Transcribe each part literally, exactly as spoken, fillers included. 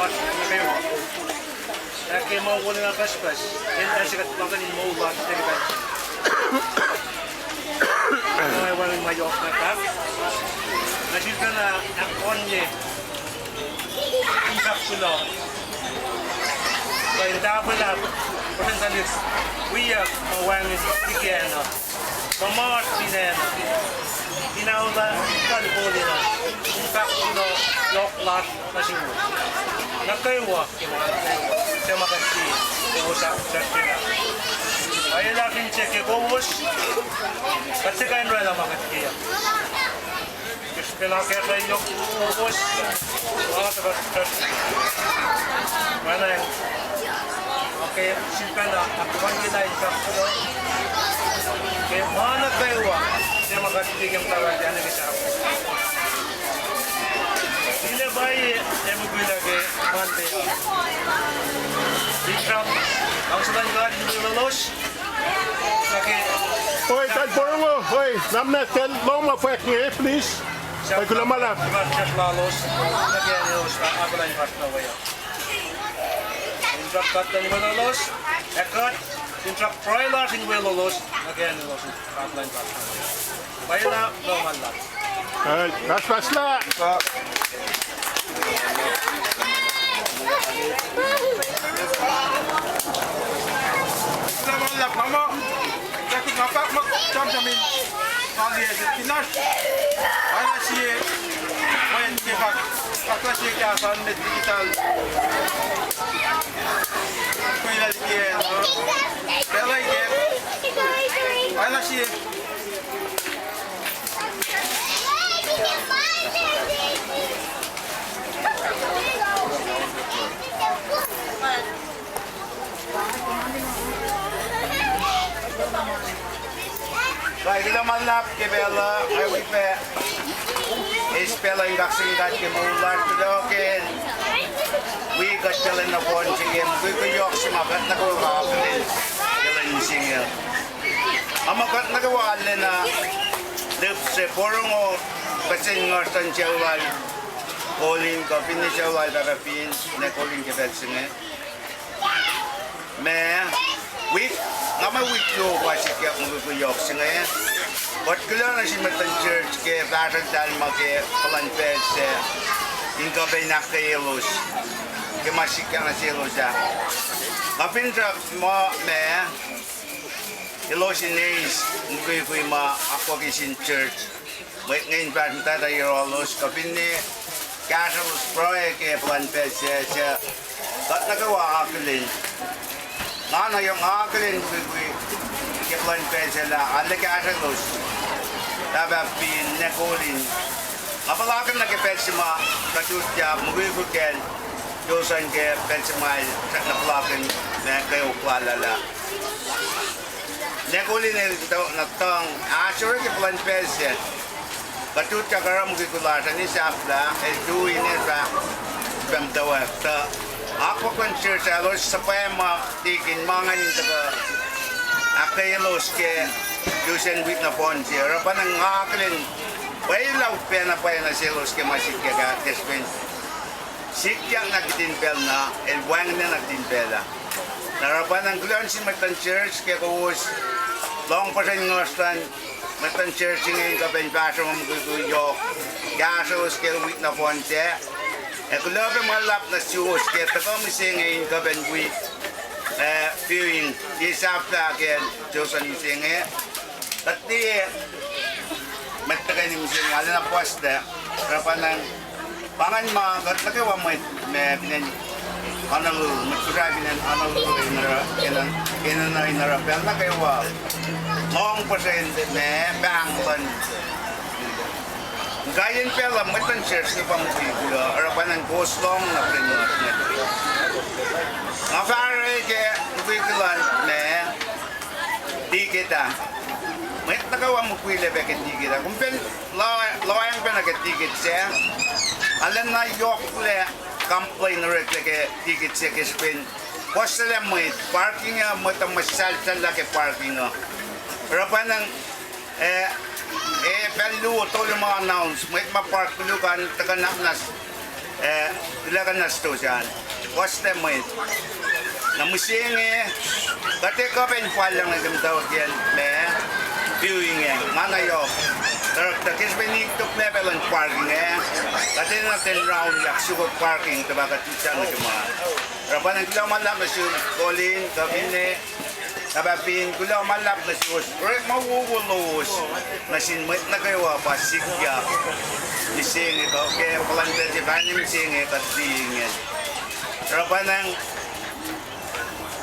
Nuh kwewa. Ac ke ma wolacna pucspucs, el ac se kuht luhkuhn in moul lasr nuh ke pacl se. Nga wacngihn ma yohk na fahk. Nga sifilpacna ahkkahlwemye in fahk kuloh kuh in tahfwelah puhsren tuhlihk wiyuck ma wacngihn ikacna, ma masr fin acn uh, in aolah kalkoli na in fahk kuloh yohk lasr nuh suwos. Nuh kwewa, ke ma kuht ke, suc ma kuht ke, kowos ahksahfyelah. Pwacye lah fin se ke kowos, kuht tiac kuh in oraclah ma kuht ke uh. Ke srihpen akacsruhi yohk kowos, ma tuhkuh srihsrihk. Pwacnwacng, ke sifilpacna ahkkahlwemye lah in fahk kuloh ke ma nuh kwewa, suc ma kuht ke muhtwacwacack nuh ke sahflah. Finne pwacye ac mukwilac ke Monday, finsrak luhngse luhn God in weluhlos. Oi, tahl porongo, oi, na muhnahs tahl lohng ma fwack inge, please. Oi, kuloh ma luhlahp. Finsrak kuht in weluhlos, ac kuht, finsrak pruhe lasr in weluhlos nuh ke acn elos in God luhn God. Pwacyena, kuloh ma luhlahp. Oi, fahsr, fahsr lah. Kuloh ma luhlahp, ma, ma, nga fahk ma sramsram in, nga liye se fin oasr oacna sie, mweyen ke fahk, fahk lah sie kahs an met liki tahl, kwelah liki, pacl uh ikack, oacna sie Kuloh ma luhlahp ke pacl uh, ac wi pac eis pacl uh in kaksakihn God ke moul lasr, kuloh ke wi kuht ke lwen nohfohn se ke mukwikwi yohk se ma kuht nuh kwewa akihlen ke lwen mihsenge. Nga muh kuht nuh kwewa arulacna lihpsre porongo kihsen ngohsr luhn sucu lal Colin kuh finne sucu lal Pahpah Fin, Ned Colin ke pacl se inge. Ma, wik, nga muh wik luo pa sikyak mukwikwi yohk se inge. Kuht kuloh nuh sin mwet luhn church ke fahsrweltahl ma ke kuhlwacnpacl sac in kuh pac in ahkkweyaclos ke ma sikyak nuh selos ah. Nga finsrak muh ma elos in eis mukwikwi ma akwucki sin church. Mwet inge in fahsr muhtwacta yohrohlos kuh finne kahsrwelos pruhe ke kuhlwacnpacl sac, suc kuht nuh kwewa akihlen. Nga nuh yohk nga akihlen mukwikwi ke kuhlwacnpacl sac lah arlac kahsrwelos Pahpah Fin, Ned Colin. Nga puhlakihn nuh ke pacl se ma kuht utyak mukwikwi kacl Josan ke pacl se ma el srackna puhlakihn ma kweok lal ah. Ned Colin el tuh nuh tuhng ahsor ke kuhlwacnpacl sac. Kuht utyak oruh mukwikwi lasr an, sahflah, el tui ne fahk, pacm tuh, tuh akwuck luhn church ah elos suhpwacma tikin ma ingacn in tuhkuh ahkkweyaclos ke lusen wik nohfohn se. Oruh pa nga akihlen pwacye lah upac na pwacye nuh selos ke ma sikyak ah ke srihpen sikyak na kihtin pacl na, el wacngihnna na kihtin pacl ah. Na oruh pa nga kuloh nuh sin mwet luhn church ke kowos lohng puhsren ngohsr luhn mwet luhn church inge in kuh pac in fahsr mukwikwi yohk, kahsrwelos ke wik nohfohn sac. Ac kuloh pac ma luhlahp nuh suwos ke tuhkuh mihsenge in kuh pac in wi, eh, viewing, ye sahflah ke Josan mihsenge. Kuht liye mwet tuhkweni mihsenge arulacna puhslac, oruh pa nga, pa ingacn ma kuht nuh kwewa mwet ma fin acn Honolulu, mwet Kosrae fin acn Honolulu in oruh, in, in, in oruh pacl nuh kwewa lohng puhsren ma pahng luhn, kaiyacn pacl uh mwet luhn church inge pa mukwikwi uh, oruh pa nga kowos lohng na pacl uh. Nga fahsr ke mukwikwi luhn ma ticket ah. Mwet nuh kwewa mukwilac pac ke ticket ah. Kom fin lo-, lohacng pacna ke ticket sac, arulacna yohklac complain oreklac ke ticket sac ke srihpen puhslac mwet, parking uh mwet uh muhsahlsahllah ke parking uh. Oruh pa nga, eh, eh, pacl luo tolu ma announce, mwet ma park koluk an tuhkuh nuhnak muhnahs Eh, tuh lah kuh na stosah an, kostah mwet. Na mihsenge, kuht ac kuh pac in fal lah nuh ke muhtwacwacack ma, viewing ah, nga na yohk. Tuhsruhktuh ke srihpen ik tok ma pacl in parking ah, kuht enenuh ten round yak sukok parking, tuhma kuht ita nuh ke ma. Oruh pa na kuloh ma luhlahp nuh sum Colin, kuh finne, na pa fin kuloh ma luhlahp nuh suwos, orekma wowo lowos nuh sin mwet nuh kwewa pa sikyak mihsenge kuh ke puhlan pacl se fahsr mihsenge kuht liye inge. Oruh pa na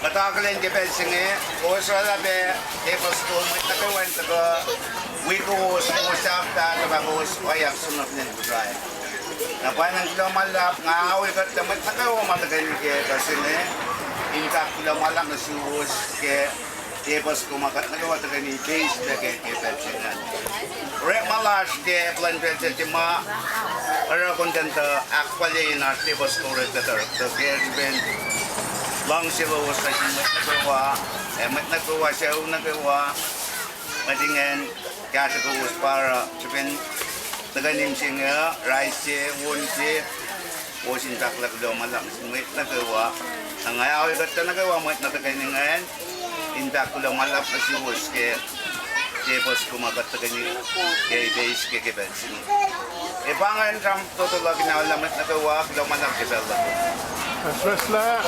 kuht akihlen ke pacl se inge, kowos oraclah pac, eh, puhs ko mwet nuh kwewa in tuhkuh wi kowos, kowos sahflah, tuhma kowos oacyacpac som nuh fin acn Kosrae. Na pwacnwacng kuloh ma luhlahp, nga aol kuht tuh mwet nuh kwewa ma tuhkweni ke kuh se inge, in fahk kuloh ma luhlahp nuh suwos ke, eh, puhs ko ma kuht nuh kwewa tuhkweni ke eis pac ke, ke pacl se inge. Orekma lasr ke puhlan pacl se ma, oruh kom tuh ahkfalye in oasr, eh, puhs ko orek kuht oruh, tuh ke srihpen luhngse lowos nuh sin mwet nuh kwewa, ac mwet nuh kwewa, sucu nuh kwewa, mwet ingacn, kahsruh kowos pa oruh srihpen tuhkweni mihsenge uh, rais se, won se, kowos in fahk lah kuloh ma luhlahp nuh sin mwet nuh kwewa. Na nga aol kuht tuh nuh kwewa mwet na tuhkweni ingacn, in fahk kuloh ma luhlahp nuh suwos ke, ke puhs ko ma kuht tuhkweni ke ipeis ke, ke pacl se inge. Ac pa ingacn sramsram fototo luhk in aol lah mwet nuh kwewa, kuloh ma luhlahp ke pacl luhk. Wrestler.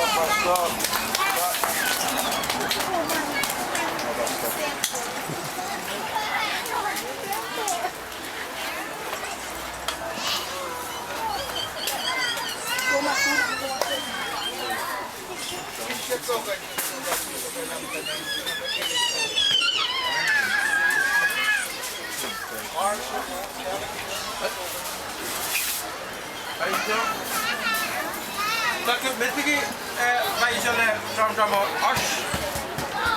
Met liki, eh, ma isacl sramsram uh, oasr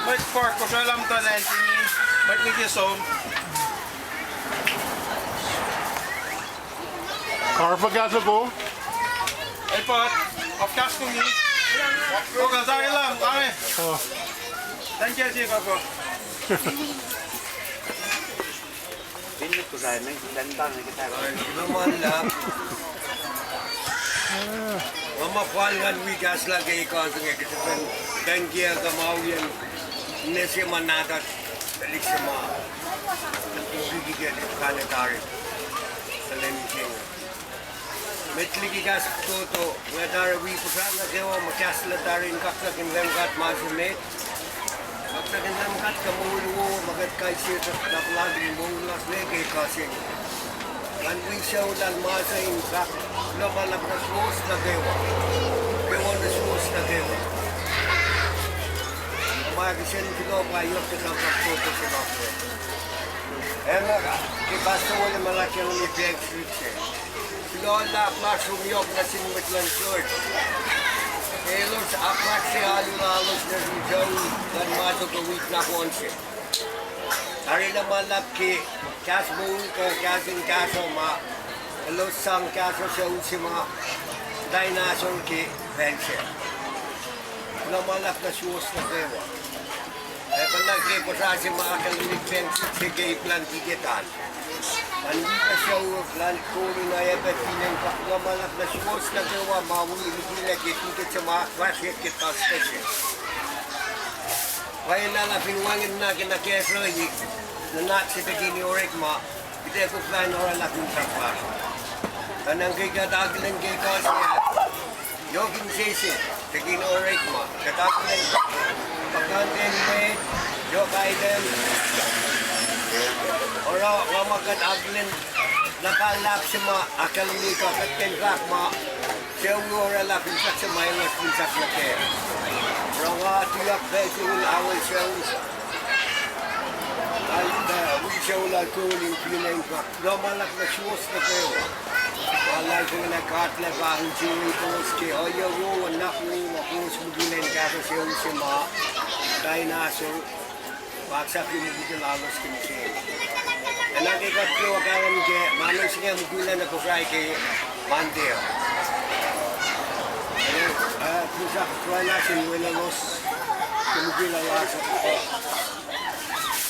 mwet Park Kosrae lah muhtuhn acn se inge, mwet liki som. Arfa kahs luhk uh? El pa, of kahs kom ni. O, kuht tari lah, ame. Thank you, Jehova. Fin met kuh sai, men kuh tari lah. Kuloh ma luhlahp. Nga muh fal ngan wi kahs luhk ke ekuh se inge, kuht in thank you, kuh ma wi acn, ninac se ma nahtuhl, tuhlihk se ma, tuhlihk ke, ke, ke, kane tari. Tuhlihk se inge. Met liki kahs fototo, nga tari wi puhsra nuh kwewa, ma kahs lah tari in kaksak in Leum God ma se met. Kaksak in Leum God ke moul wo, ma kuht kais sie sap lak in moul lasr inge ke ekuh se inge. Ngan wi sucu lal ma se in fahk kuloh ma luhlahp nuh suwos nuh kwewa. Kwewa nuh suwos nuh kwewa. Ma kihsen kuloh pa yohk ke sramsram fototo se ma. Ac nga ke pastor William Alakyanami pacl se. Kuloh luhlahp lasr uh yohk nuh sin mwet luhn church. Elos apkuhran se alu lalos nuh sin sucu luhn ma se ke wik na fohn se. Tari lah ma luhlahp ke kahs moul kuh kahs in kahsruh ma elos sang kahsruh sucu se ma dinosaur ke pacl se. Kuloh ma luhlahp nuh suwos nuh kwewa. Ac kuloh ke puhsra se ma ahkkahlwemye pacl se ke iplan tiket an. An wi pac sucu lal Kori na ac pac fin acn pa kuloh ma luhlahp nuh suwos nuh kwewa ma wi liki lah ke tiket se ma ahkfahsrye ke pastor se. Pwacyena lah fin wacngihn na ke na kahsruh, nuhnak se tuhkweni orekma, kuht ac koflah in oraclah finsrak lasr. Tuh nuh ke kuht akihlen ke ekuh se, yohk insese, tuhkweni orekma, kuht akihlen puhkantwen me, yohk item. Oruh nga muh kuht akihlen na pahluh se ma ahkkahlwemye kuh kuht kuh in fahk ma sucu oraclah finsrak se ma elos finsrak nuh kac. Oruh nga tuyak pacl se inge aol sucu, wi sucu lal Kori in fin acn pa kuloh ma luhlahp nuh suwos nuh kwewa. Nga luhlahlfongi lah God El fah ahkinsewowoye kowos ke ohiyac wo, nuhnak wo, ma kowos mukwilac in kahsruh sucu se ma dinosaur, pa ahksahfye mukul lalos ke mihsenge. Ac na ke kuht kwewa kahlwem ke ma inge, mukwilac nuh Kosrae ke Monday uh, ac, ah, finsrak pruhe lasr in weluhlos ke mukwilac lasr uh.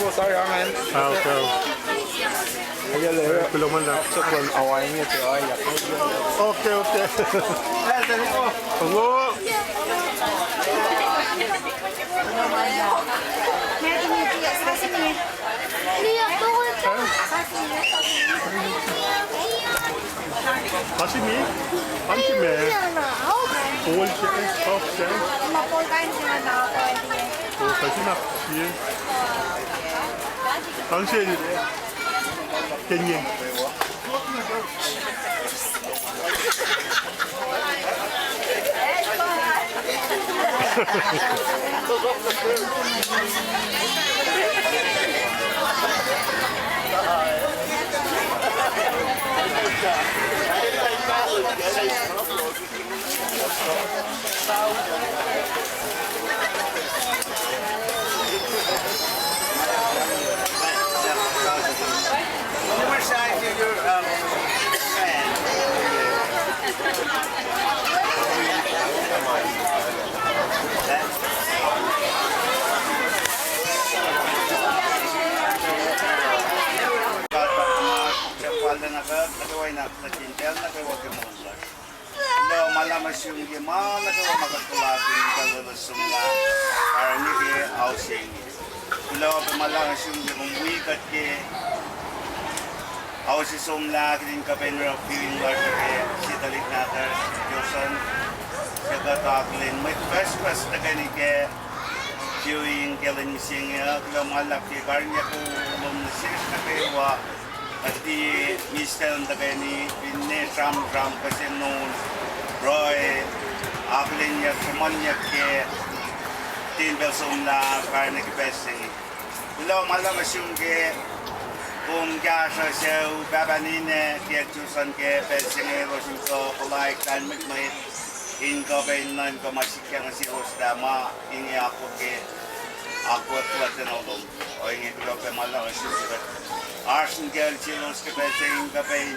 Go, sorry, angan. Ah, okay. Kuloh ma luhlahp. Okay, okay. Hello. Sashimi? Sashimi? Old, soft, Pasi na, ye. Ang sel kenye. Kuloh ma luhlahp nuh sum ke ma nuh kwewa ma kuht puhlakihn in kuloh somlah karihngihn ke ao se inge. Kuloh pac ma luhlahp nuh sum ke kom wi kuht ke ao se somlah kihtin kuhpacn oruh viewing lasr nuh ke sie tuhlihk nahtuhsr Joson, suc kuht akihlen mwet pucspucs tuhkweni ke viewing ke lwen mihsenge uh. Kuloh ma luhlahp ke karihngihnyuck lom nuh sesr nuh kwewa, kuht liye mihslac luhn tuhkweni finne sramsram kihsen on, pruhe, akihlenyuck, sruhmuhnyuck ke tempuhl somlah karihngihn ke pacl se inge. Kuloh ma luhlahp nuh sum ke kom kahsruh sucu pahpah ninac ke Joson ke pacl se inge, elos in kuh puhlaik lahlmwetmwet in kuh pac in nuhnkuh ma sikyak nuh selos lah ma inge akwuck ke akwuck luhn tuhlihk lom. Ohinge kuloh pac ma luhlahp nuh sum ke kuht oasr in kacl selos ke pacl se inge in kuh pac in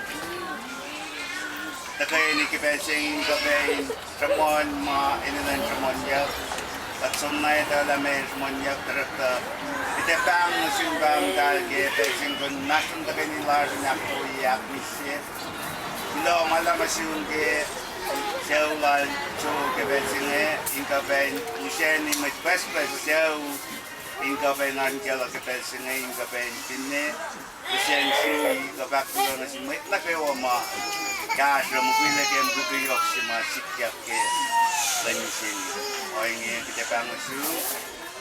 tuhkweni ke pacl se inge in kuh pac in sruhmuhn ma enenuh in sruhmuhnyuck. Kuht som na etuh lah meac sruhmuhnyuck tuhsruhktuh kuht ac pahng nuh sum pahng kahl ke pacl se inge kuh in mahsrlon tuhkweni lasr in ahkwoye ahkmihsye. Kuloh ma luhlahp nuh sum ke sucu lal Joe ke pacl se inge in kuh pac in usacni mwet pucspucs sucu in kuh pac in oan kacl uh ke pacl se inge in kuh pac in finne kihsen sui kuh fahk kuloh nuh sin mwet nuh kwewa ma kahsruh mukwilac ke mukwikwi yohk se ma sikyak ke lwen mihsenge. Ohinge kuht ac pahng nuh sum,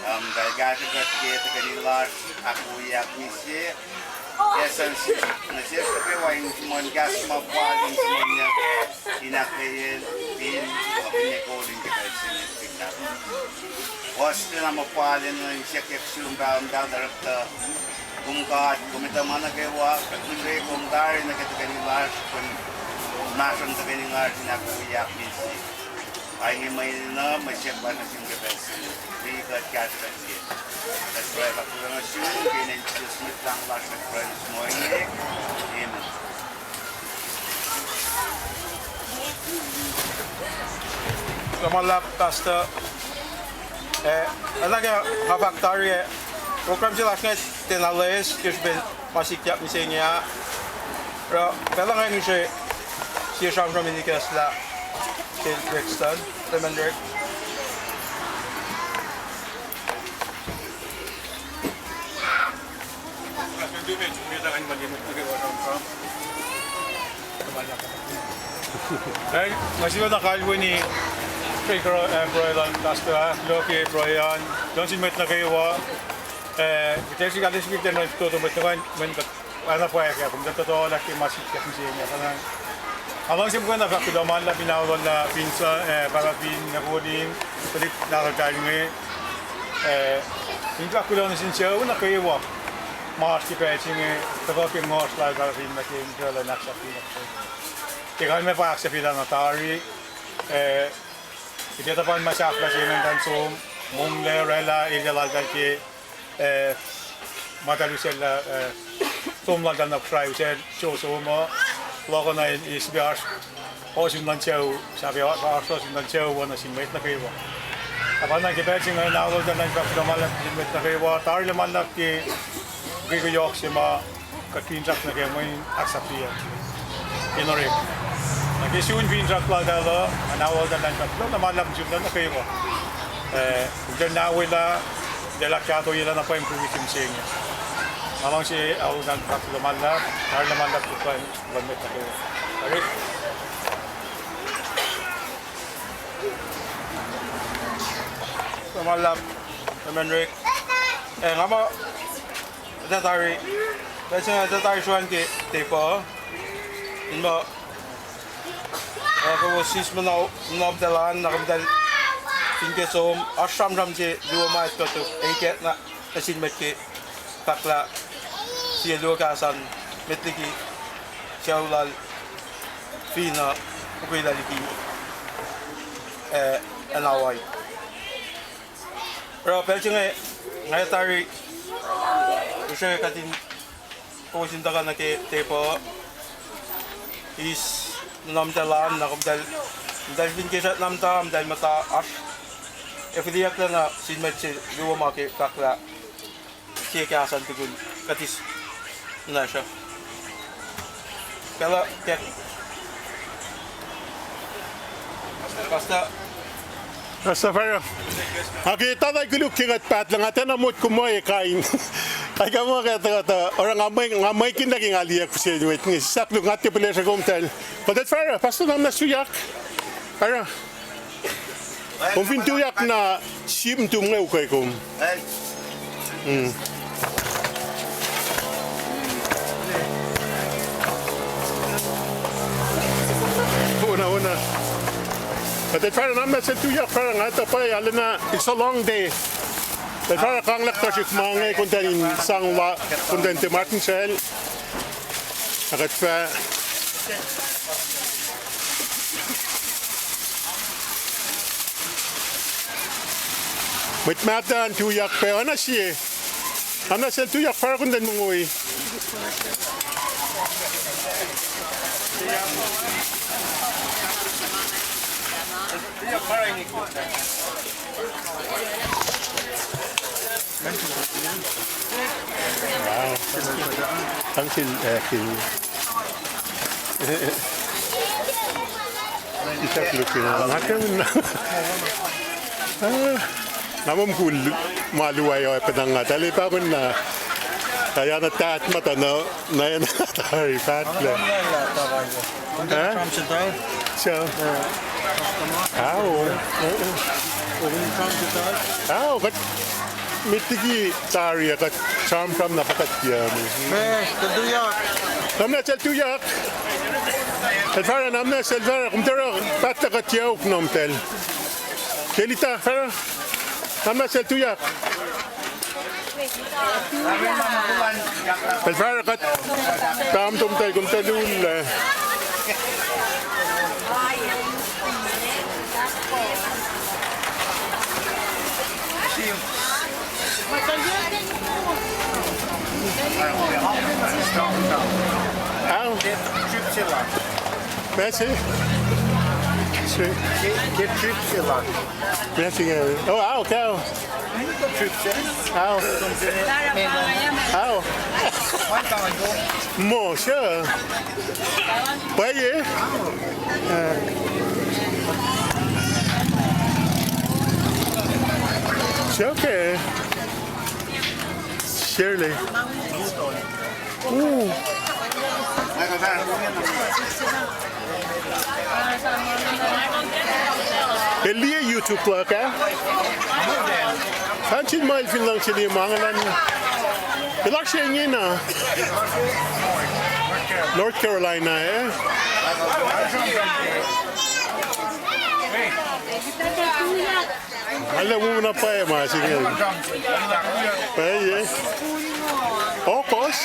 um, kahl kahsruh kuht ke tuhkweni lasr ahkwoye ahkmihsye. Kahs uh nuh sesr nuh kwewa in sruhmuhn kahs ma fal in sruhmuhnyuck in ahkkweye fin, kuh finne kol in ke pacl se inge fin nahtuhl. Puhslacna ma fal enenuh in siyuckyuck sum pahpah muhtahl, tuhsruhktuh kom God, kom etuh ma nuh kwewa, kuht ngihsre kom tari nuh ke tuhkweni lasr, kom mahsrlon tuhkweni lasr in ahkwoye ahkmihsye. Pa inge mwe enenuh, mwe siyuck lasr nuh sum ke pacl se inge. Wi kuht, kahsruh kuht ke. Kuht pruhe fahk kuloh nuh sum ke inen Jisus Mwet Lahngo lasr kuht pruhe nuh sum ohinge. Amen. Kuloh ma luhlahp, Pastor. Eh, oacna ke nga fahk tari ah, program se lasr inge tiacna loes ke srihpen ma sikyak mihsenge ah. Oruh pacl inge ngihsre sie sramsram in ikacslah sel Brixton, Reverend Rick. Eh, nga sifacna kalweni, eh, pruhe luhn Pastor ah, kuloh ke pruhe an, kuloh nuh sin mwet nuh kwewa, eh, kuht ac srihke, kuht ac srihke kuht in fototo mwet nuh kwewa, mweyen kuht oacna pwacye ah, kom tuh fototo lah ke ma sikyak mihsenge ah. Nga luhngse muhkwena fahk kuloh ma luhlahp in aollah lah fin, eh, Parafin, Nakolin, tuhlihk nahtuhl inge, eh, in fahk kuloh nuh sin sucu nuh kwewa ma oasr ke pacl se inge, tuhkuh ke ngohsr lal Parafin nuh ke in kuloh in ahksahfyelah. Ke kalmac pa ahksahfyelah na tari, eh, kuht etuh pa in ma sahflah se ingacn som, monglac oraclah elyah laltahl ke, eh, ma eltahl usaclah, eh, som laltahl na Kosrae usaclah som uh, lohkohna in eis pac oasr ohsun luhn sucu, sahp oasr ohsun luhn sucu uh nuh sin mwet nuh kwewa. Na pa na ke pacl se inge na oltahl na in fahk kuloh ma luhlahp nuh sin mwet nuh kwewa, tarilacna ma luhlahp ke mukwikwi yohk se ma kuht finsrak nuh kac mweyen ahksahfyelah in orek. Na ke sun finsrak laltahl uh, na oltahl na in fahk kuloh ma luhlahp nuh sum nuh kwewa. Eh, kom tiacna welah, lwelah kahto ye lah na pweng mukwikwi se mihsenge. Nga luhngse oltahl fahk kuloh ma luhlahp, tarilacna ma luhlahp ke pweng luhn mwet nuh kwewa. Tari. Kuloh ma luhlahp, Reverend Rick. Eh, nga ma, tuh tari, pacl se nga tuh tari sruan ke tepuh, in ma, eh, kowos sis muhna, muhna muhtahl an, na komtahl fin ke som, oasr sramsram se luo ma etuh tok, eika na, nuh sin mwet ke, fahk lah, sie luo kahs an, met liki, sucu lal, fin na, ukwe lah liki, eh, an Hawaii. Oruh pacl se inge, nga tari, usre kuht in, kowos in tuhkuh nuh ke tepuh, eis muhna muhtahl an, na komtahl, muhtahl fin ke srackna muhta, muhtahl muhta oasr, ac fihliyucklac nuh sin mwet se luo ma ke fahk lah, sie kahs an tukun, kuht eis, na sruh. Pacl uh, ke Pastor. Pastor Farah. Nga ke tari koluk ke kuht pahtlac, nga tiacna motko muh kain. Kain ka muh kuht, kuht, oruh nga mwe, nga mwe kihn nuh ke nga liye kihsen mwet inge. Sislah koluk, nga tiac pihlesruh komtahl. Komtahl Farah, Pastor, na muhnahs tuyak. Farah. Kom fin tuyak na sip nuhtum inge ukwe kom. Ona, ona. Kuht ac fahsr na muhnahs el tuyak, fahsr nga tuh pwacye, arulacna, it's a long day. Kuht fahsr kanglah kuh srihk ma inge, komtahl in sang la, komtahl in tiac martin sel. Ac kuht fah Mwet mahtuh an tuyak pac, oacna sie. Oacna sel tuyak, fahsr komtahl in mongoi. Wow. Council, uh, thing. Isak looking at nothing. Ah, nga muh mukul ma luo uh, pacna nga tali pa kun na. Kaya na tat mata na, na, na tari pat le. Eh? So. Ao. Ao, kuht met liki tari ah kuht sramsram na pa kuht tiac. Na muhnahs el tuyak. El fahsr na muhnahs el fahsr, komtahl oruh pahtlac kuht yohk na komtahl. Kelita, fahsr. Na muhnahs el tuyak. El fahsr kuht pahmtom tahl, komtahl ullac. Ao. Mesi. Mesi. Oh, ao, kao. Ao. Ao. Mo, sure. Pwacye. Uh. Sure, okay. Shirley. Ooh. El liye YouTube luhk ah. Fansin ma el fin luhngse liye ma nga elan. El oasr se ingena. North Carolina, eh? Ala muna pwacye ma se inge. Pwacye. Okos.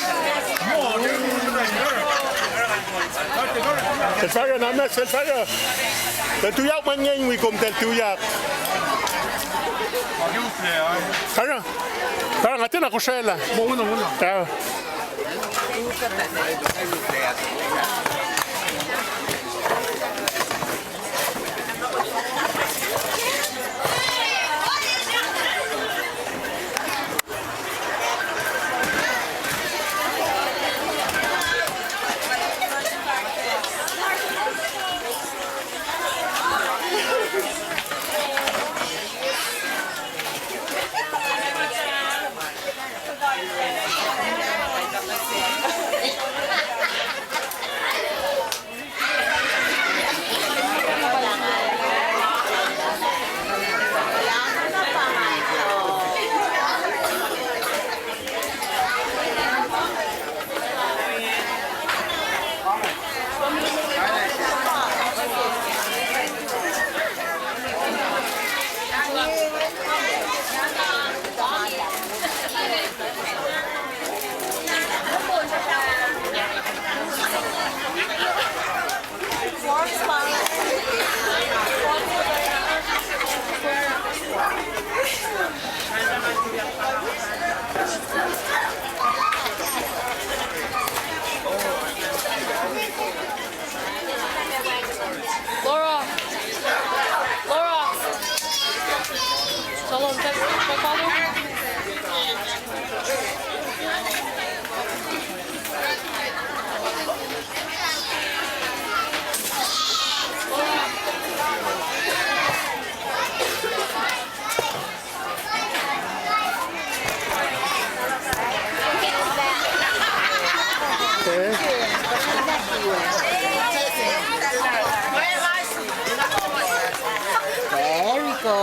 Self-fire, na ma self-fire. Tuyak ma inge wi kom tuyak. Fire. Fire, nga tiacna kosraclah. Mo, mo, mo. There we go.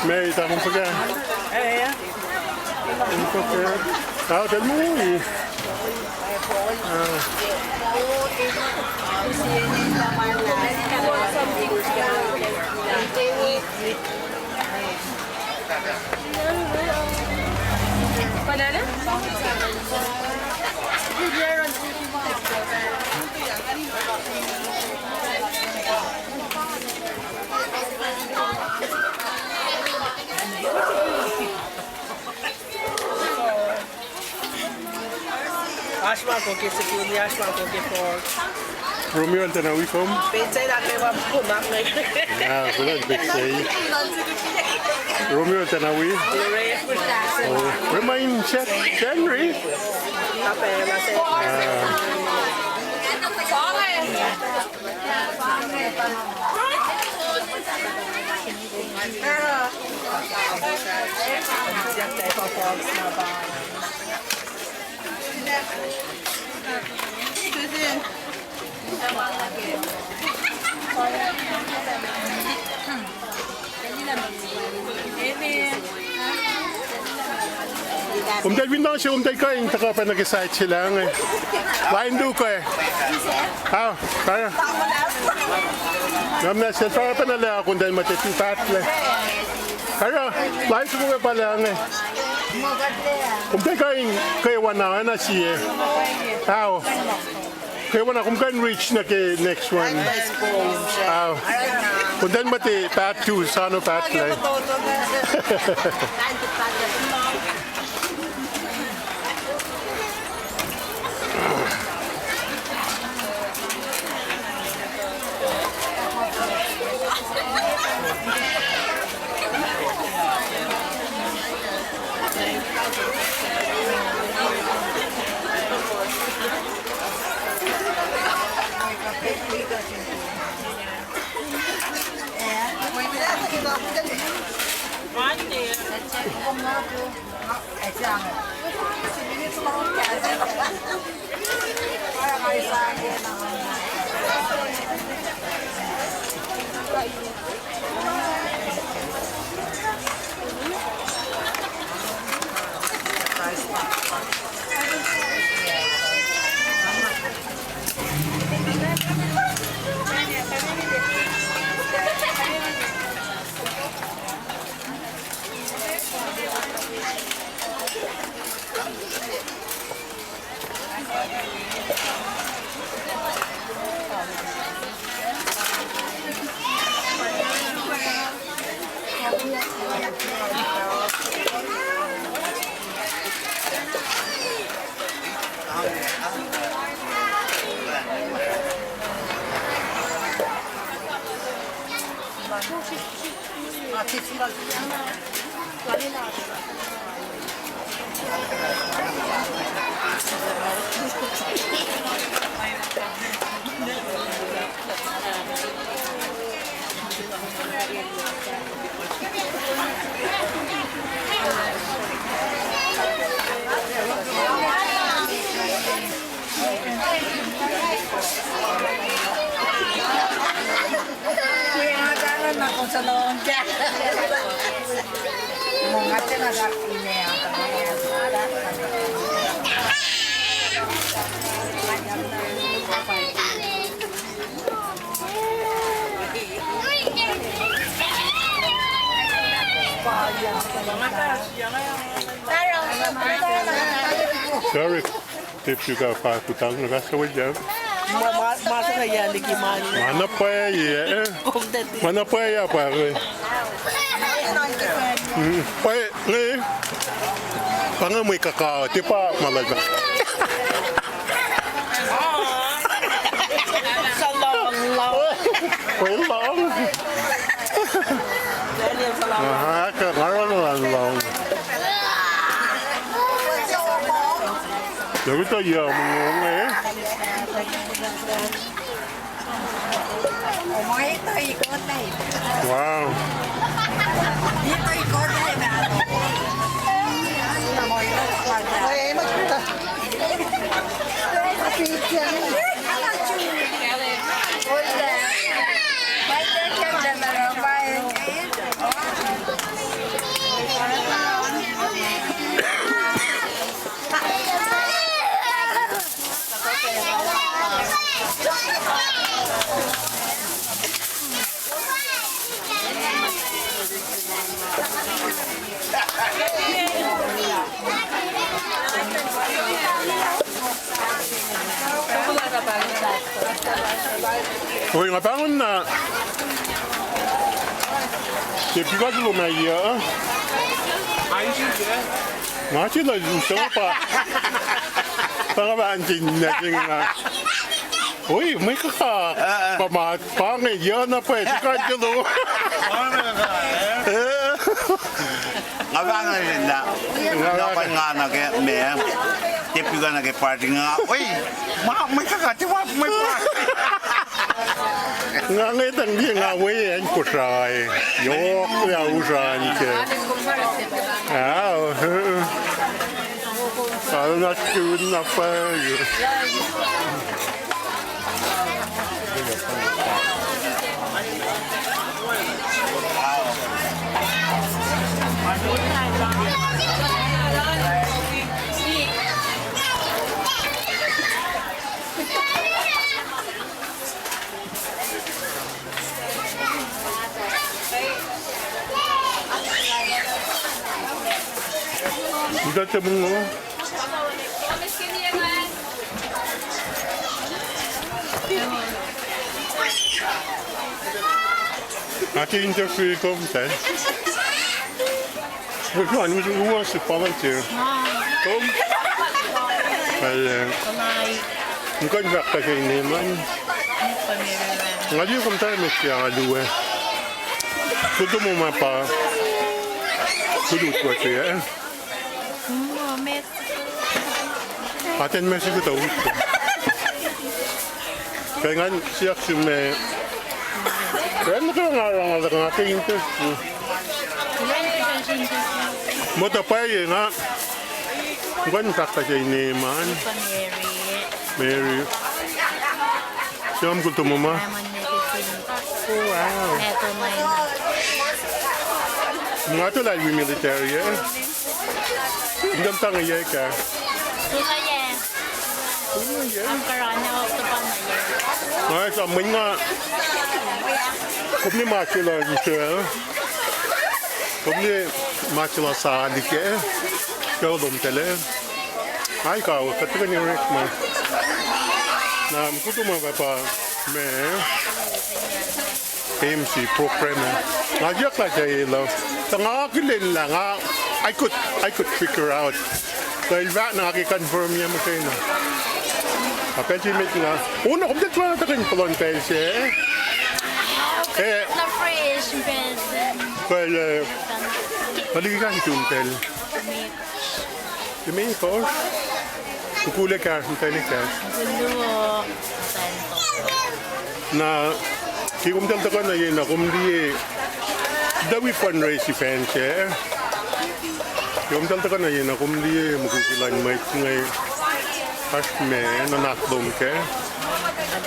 Mei, tamuhlwel. Kom fuhkah? Tamuhlwel mui. Oasr ma kom ke sukuni, oasr ma kom ke fong. Romeo el tiacna wi kom? Petsaclah ke ma pumak nge. Na, kuloh petsaclah. Romeo el tiacna wi? Oh, remind Jack, Henry. Ape, ma se. Ah. Komtal fin na se, komtal kuh in tuhkuh pac nuh ke side se lah inge. Lain luhk uh. Ao, karna. Nga muhna sel fahsr pacna lah komtal muhta tu pahtlac. Karna, lain soko pa lah inge. Komtal kuh in kwewana, oacna sie. Ao. Kwewana, kom kuh in reach nuh ke next one. Ao. Komtal muhta paht tu, sano pahtlac. Sorry. Tips you got five putang na kasa wal jam. Ma, ma, ma sa kaya liki mani. Mana pwacye, eh? Kom teti. Mana pwacye pa, eh? Mm, pwacye, eh? Pa nga mwe kaka, tiac pa ma lal pa. Salam, salam. Pwacye, salam. Daniel, salam. Aha, ka, nga oruh na lain lohng. Yakuta ya mongong eh. Wow. Oi, nga pahngon na. Ke pika silo ma ya. Nga sila lusa pa. Tanga ba anjin na jing nga. Oi, mwe kaka. Pa ma, pa nge ya na pa, pika silo. Nga pahngon na. Nga pa nga na ke me. Ke pika na ke party nga. Oi, ma, mwe kaka, tiac pa mwe party. Nga ngetang liye nga we acn Kosrae. Yohk ya usan ke. Ao, eh. Kalnak tun na pa. Ita temungo. Aki interview kom tah. Which one? Who, who wants to volunteer? Tom? Well, uh, I'm going back to the name, man. Nga liye kom tari met ke alu, eh. Kutu mo ma pa. Kutu tuh, eh. Atacn ma sikut uh. Ke ngan siyuck sum, eh, ren nuh ke nga rong alu nga ke interest. Muhta pwacye nga. Ngan fahk pa ke inem an. Mary. Sim kutu muma. Wow. Nga tuh lah wi military, eh. Indam tang yac ka? Tuna yac. Tuna yac. Nga sa mwe nga. Kom ni ma sula sula. Kom ni ma sula sa like. Ke lom tele. Ai ka, kuht tuhkweni orekma. Na, kutu ma pa, pa, me. M C program. Nga jek la sa elo. Sa nga akihlen lah nga, I could, I could figure out. Sa el fahk na nga ke confirm ya muhkwena. Nga pacl se met nga. Oh, na kom tiac tuhkuh in puhlan pacl se, eh? Eh. Well, eh, nga liki kan tun pacl. Ke me kos? Kukule kahs, mutani kahs. Na, ke kom tahl tuhkuh na ye na kom liye, the we fundraise event, eh? Ke kom tahl tuhkuh na ye na kom liye, mukul kulan mwet inge, oasr me, nuhnak lom kac.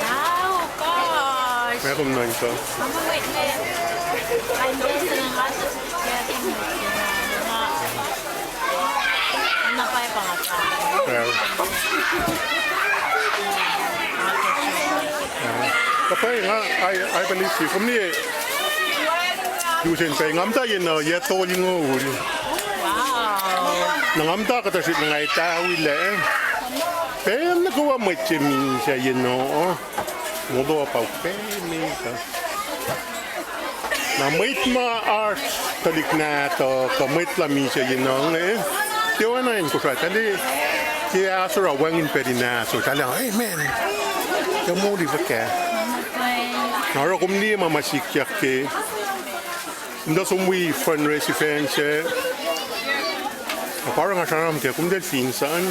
Wow, gosh. Ma kom nuhnkuh. Well. Well. Kapwacye nga, I, I believe you. Kom liye, lusen pacl nga muhta ye na, ye tolngoul. Wow. Na nga muhta kuhtuh srihk na nga etawilac. Pacl nuh kwewa mwet se misac ye na. Molo pa pacl misac. Na mwet ma oasr tuhlihk nahtuhl, kuh mwet lah misac ye na inge, tiac oacna in Kosrae, tahl ke ahsor ah wacngihn pacl in ahsor, tahl, amen. Tiac moli fuhkah. Na oruh kom liye ma ma sikyak ke. Kom tuh som wi fundraise event se. Apar nga sramsram ke, kom tuh fin san.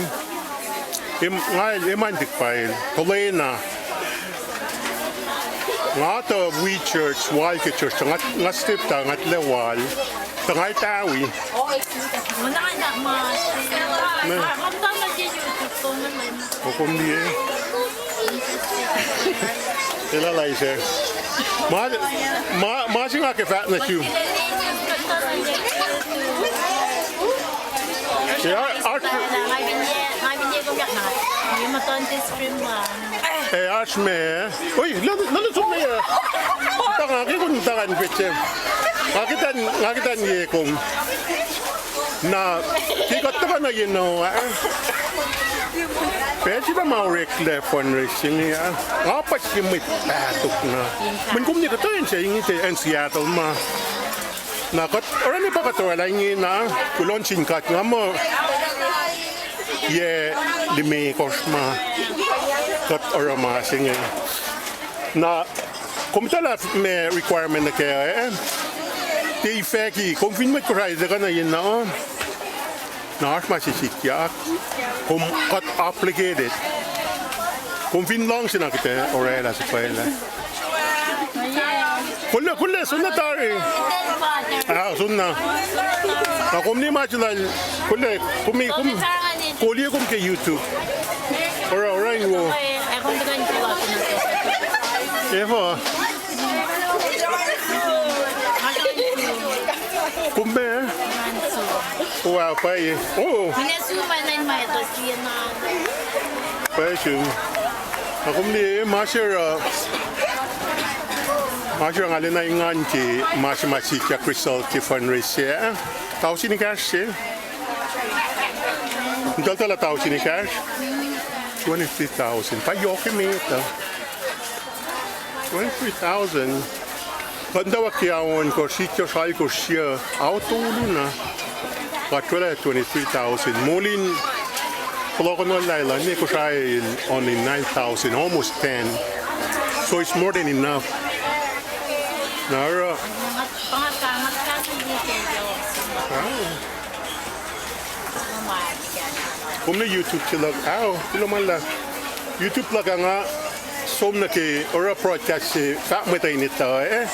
Em, nga el emantik pa el. Tolena. Nga tuh wi church, wal ke church, tuh nga, nga step ta, nga tuhlac wal. Tuh nga el tawi. Oh, it's, oh, kom liye. Elah laise. Ma, ma, ma se nga ke fahk nuh sum. Ac, a, ac, oasr ma. Oi, lal, lal som me. Tuh nga ke kom tuh ngan petse. Nga kutan, nga kutan ye kom. Na, ke kuht tuhkuh nuh ye no, ah. Pacl se ma oreklac fundraising, ah. Nga pa sie mwet pahtok na. Mweyen kom ne kuhtuh acn se inge, acn Seattle ma. Na kuht orani pa kuht orwaclah inge na, kuloh nuh sin God nga muh yac limekohsr ma kuht oruh ma se inge. Na kom tuh lah ma requirement nuh kac, eh? Tiac fahki, kom fin mwet Kosrae tuhkuh nuh ye na, na oasr ma se sikyak. Kom, kuht obligated. Kom fin luhngse na kuht ac orwaclah suhpwaclah. Kuloh, kuloh, soenna tari. Ah, soenna. Na kom liye ma se lal, kuloh, kom, kom, kol ye kom ke YouTube. Oruh, oruh in wo. Efuh. Kom ma? Wow, pwacye. Oh. Pwacye sum. Na kom liye ma se oruh, ma se oruh nga lwen na engan ke ma se ma sikyak result ke fundraise se. Tausin ekahsr se. Muhtahl tuh lah tausin ekahsr. Twenty-three thousand. Pa yohk emet uh. Twenty-three thousand. Kuht tuh wak ke ao ohnkohsr, itkohsr, alkohsr, sia, ao tolu na. Kuht orwaclah twenty-three thousand. Moul in fohlohkohn lal lah ne Kosrae el only nine thousand, almost ten. So it's more than enough. Na oruh. Kom liye YouTube se luhk, ao, kuloh ma luhlahp. YouTube luhk ah nga som nuh ke oruh broadcast se fahk mwet uh in etuh, eh?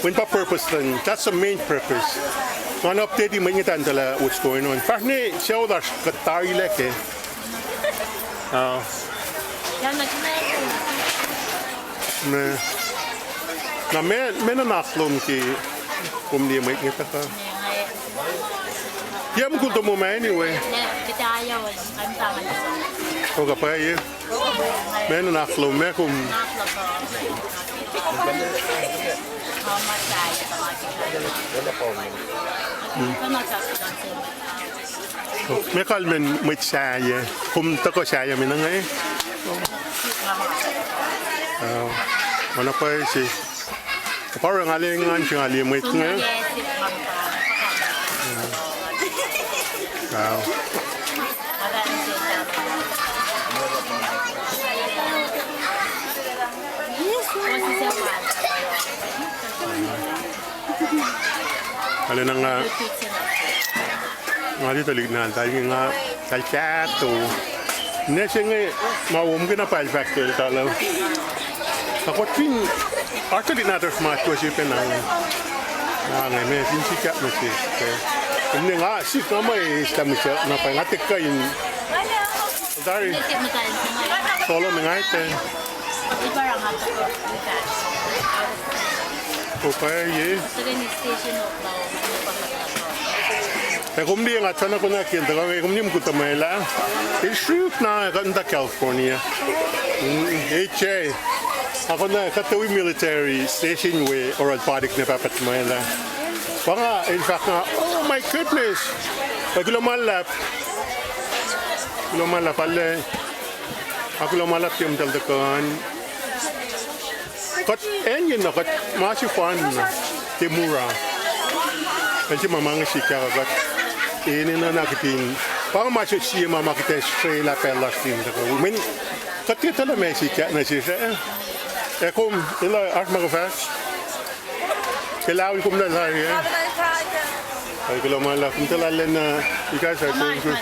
Mweyen pa purpose luhn, that's the main purpose. Ngan update mwet inge tuh lah what's going on. Fahsr ne sucu lasr kuht tarilac kac. Ao. Na meac, meac nuhnak lom ke kom liye mwet inge tuhkuh? Tiac mukul tomom anyway. Oka pwacye. Meac nuhnak lom, meac kom. Meac kalmacn mwet sahyac, kom tuhkuh sahyac me nuh inge? Oacna pwacye se. Pa oruh nga lwen engan se nga liye mwet inge. Arulacna nga, nga tuhlihk nahtuhl inge nga, tahl kahto. Ne se inge ma wo muhkwena pwacye fahk ke eltahl uh. Na kuht fin, oasr tuhlihk nahtuhsr ma tuh se pacna inge. Na inge meac fin sikyak nuh sesr. Kom ne nga sik nga muh eslah mihsacl na pwacye nga tiac kuh in. Tari. Solomon nga etuh. Kom pwacye. Ac kom liye nga tuh na konwacack ke el tuhkuh, kom liye mukul tuhmwacl ah. El srihk na kuht muhta California. Mm, H A. Ac konwacack kuht tuh wi military station we oruh el party na pahpah tuhmwacl ah. Pa nga el fahk nga, oh my goodness. Ac kuloh ma luhlahp. Kuloh ma luhlahp arlac. Ac kuloh ma luhlahp ke muhtahl tuhkuh an. Kuht acn yen na kuht ma sefanna ke mura. Pacl se ma ma inge sikyak kuht enenuh na kihtin. Pa inge ma se sie ma ma kuht ac srwaclah pacl lasr in tuhkuh. Mweyen kuht tiac etuh lah meac sikyak nuh sesr ah. Ac kom, elah oasr ma kuh fahk? Ke lah wi kom lah tari ah. Ac kuloh ma luhlahp, kom tuh lah lwen na, you guys are doing good.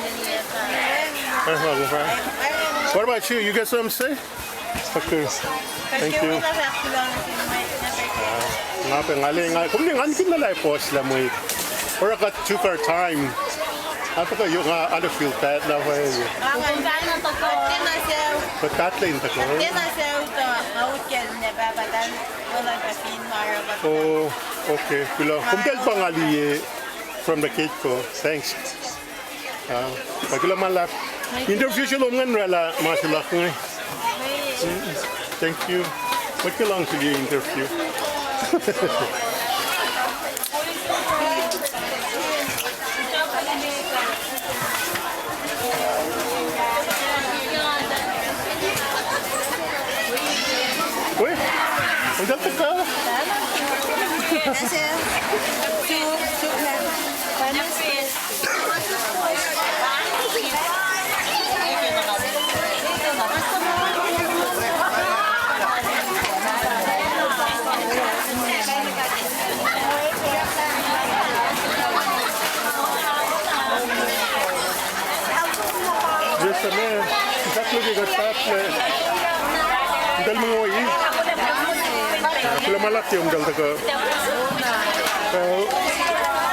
What about you? You got something to say? Okay. Thank you. Nga pa nga le nga, kom ne ngan kihn na lah puhsisacl lah mwet. Oruh kuht took our time. Nga tuhkuh yohk, nga arlac feel bad na pwacye. Kuht pahtlac in tuhkuh. Oh, okay. Kuloh. Komtal pa nga liye from the get-go. Thanks. Ah, pa kuloh ma luhlahp. Interview se lom ingacn oraclah ma se luhk inge. Thank you. Mwet ke luhngse liye interview. Oi, udah teka. Yes, sir, man. Exactly, we got that, man. Tell me what you. Kuloh ma luhlahp ke kom tacl tuhkuh.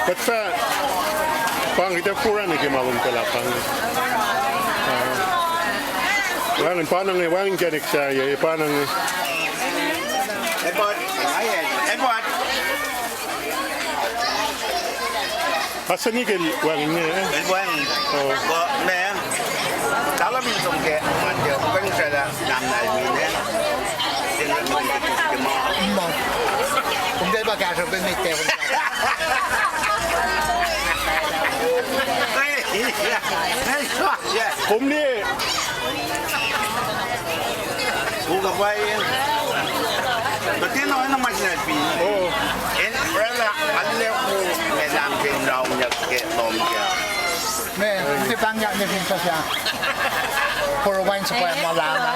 Kuht fah pahng kuht ac forani ke ma lom tacl ah pahng. Wacngihn pa inge, wacngihn inkacnek sahyac, pa inge. Edward, Edward. Asani ke el wacngihn inge, eh? El wacngihn. Oh. Kuh, ma, tahlom in som ke, ma tiac, kuh in srwaclah namnal mine. Kom tiac pa kahsruh pac met tiac. Kom ne. Uka pwacye. Kuht tiacna oacna ma se na fin. Oh. El oraclah, arlac ku me lam fin raunyak ke lom ke. Me, tiac pahngyak ne fin sasya. Poro wain suhpwacma lama.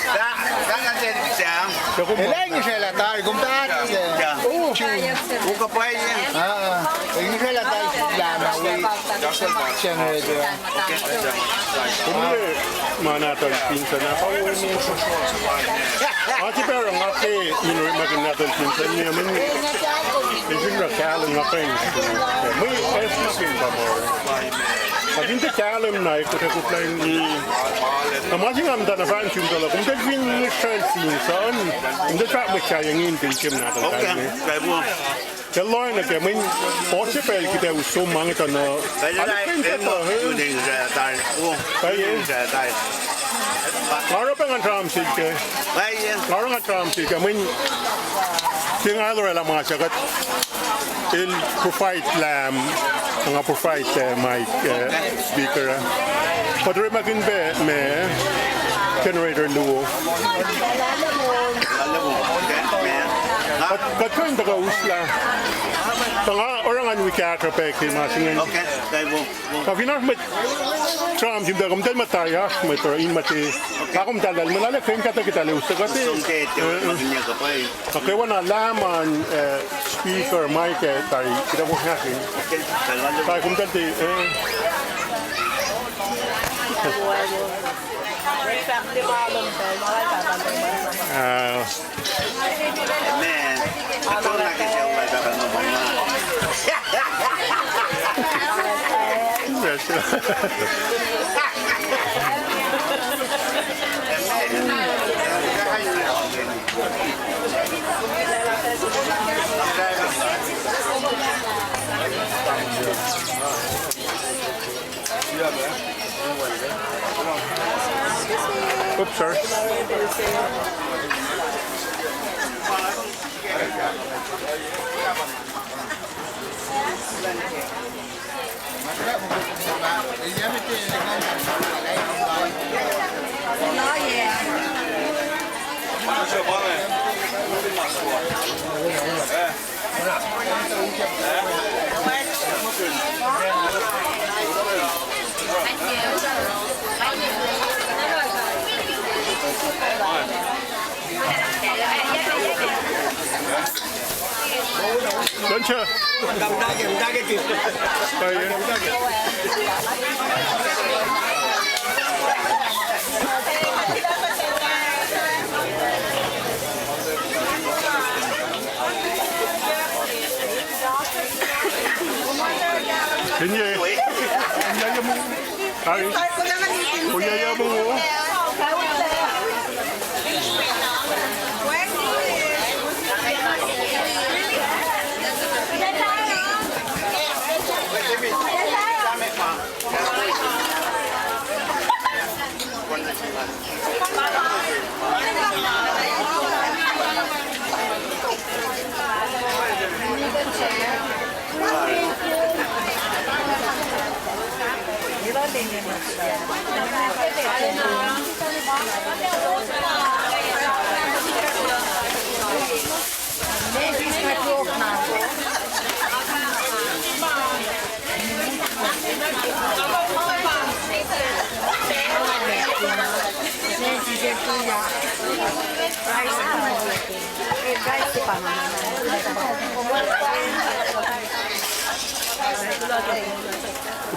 Sa, sa na se sa. Elan ngisraclah tari, kom ta. Uka pwacye. Ah, ngisraclah tari lama wi generator. Kom liye ma nahtuhl fin sacna pa wo. Nga tiac pacl nga ke, you know, ma ke nahtuhl fin sacna, I mean, esin ra kahlwem nga kain. Mwe, eh, fin pa ma. Nga fin tiac kahlwem na, kuht ac kuht lain. Na ma se nga muhta na fahk sum tala, kom tiac fin ngisracl fin sacna. Kom tiac fahk mwet sahyac ingacn ke nahtuhl. Okay. Ke loh nuh ke mweyen puhs se pacl kuht ac us som ma inge tuh na. Nga oruh pac ngan sramsram ke. Nga oruh ngan sramsram ke mweyen ke nga el oraclah ma se kuht el provide lam, nga provide, uh, mic, uh, speaker, uh. Kuht orekmakihn pac ma generator luo. Kuht, kuht kuh in tuhkuh uslah. Tuh nga oruh ngan wi kahsruh pac ke ma se ingacn. Kuh fin oasr mwet sramsram tuh komtal muhta oasr mwet oruh in muhta. Nga komtal lal muh lal kuh in kuhtuh ke tal us kuhtuh. Kuh kwewana lam an, eh, speaker, mic, eh, tari, kuhtuh wo nahkihn. Tari komtal tiac, eh. Ah. Oops, sorry. Don't you? Kenye. Yayamu. Ari. Oyayamu.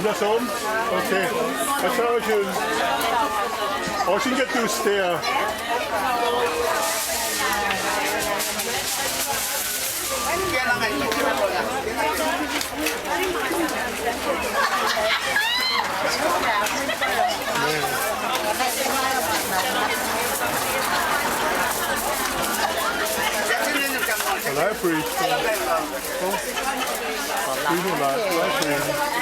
Kom na som? Okay. Oasr oasr in. Oasr in ke Tuesday uh. Well, I preach. Oh. Preach a lot. I preach.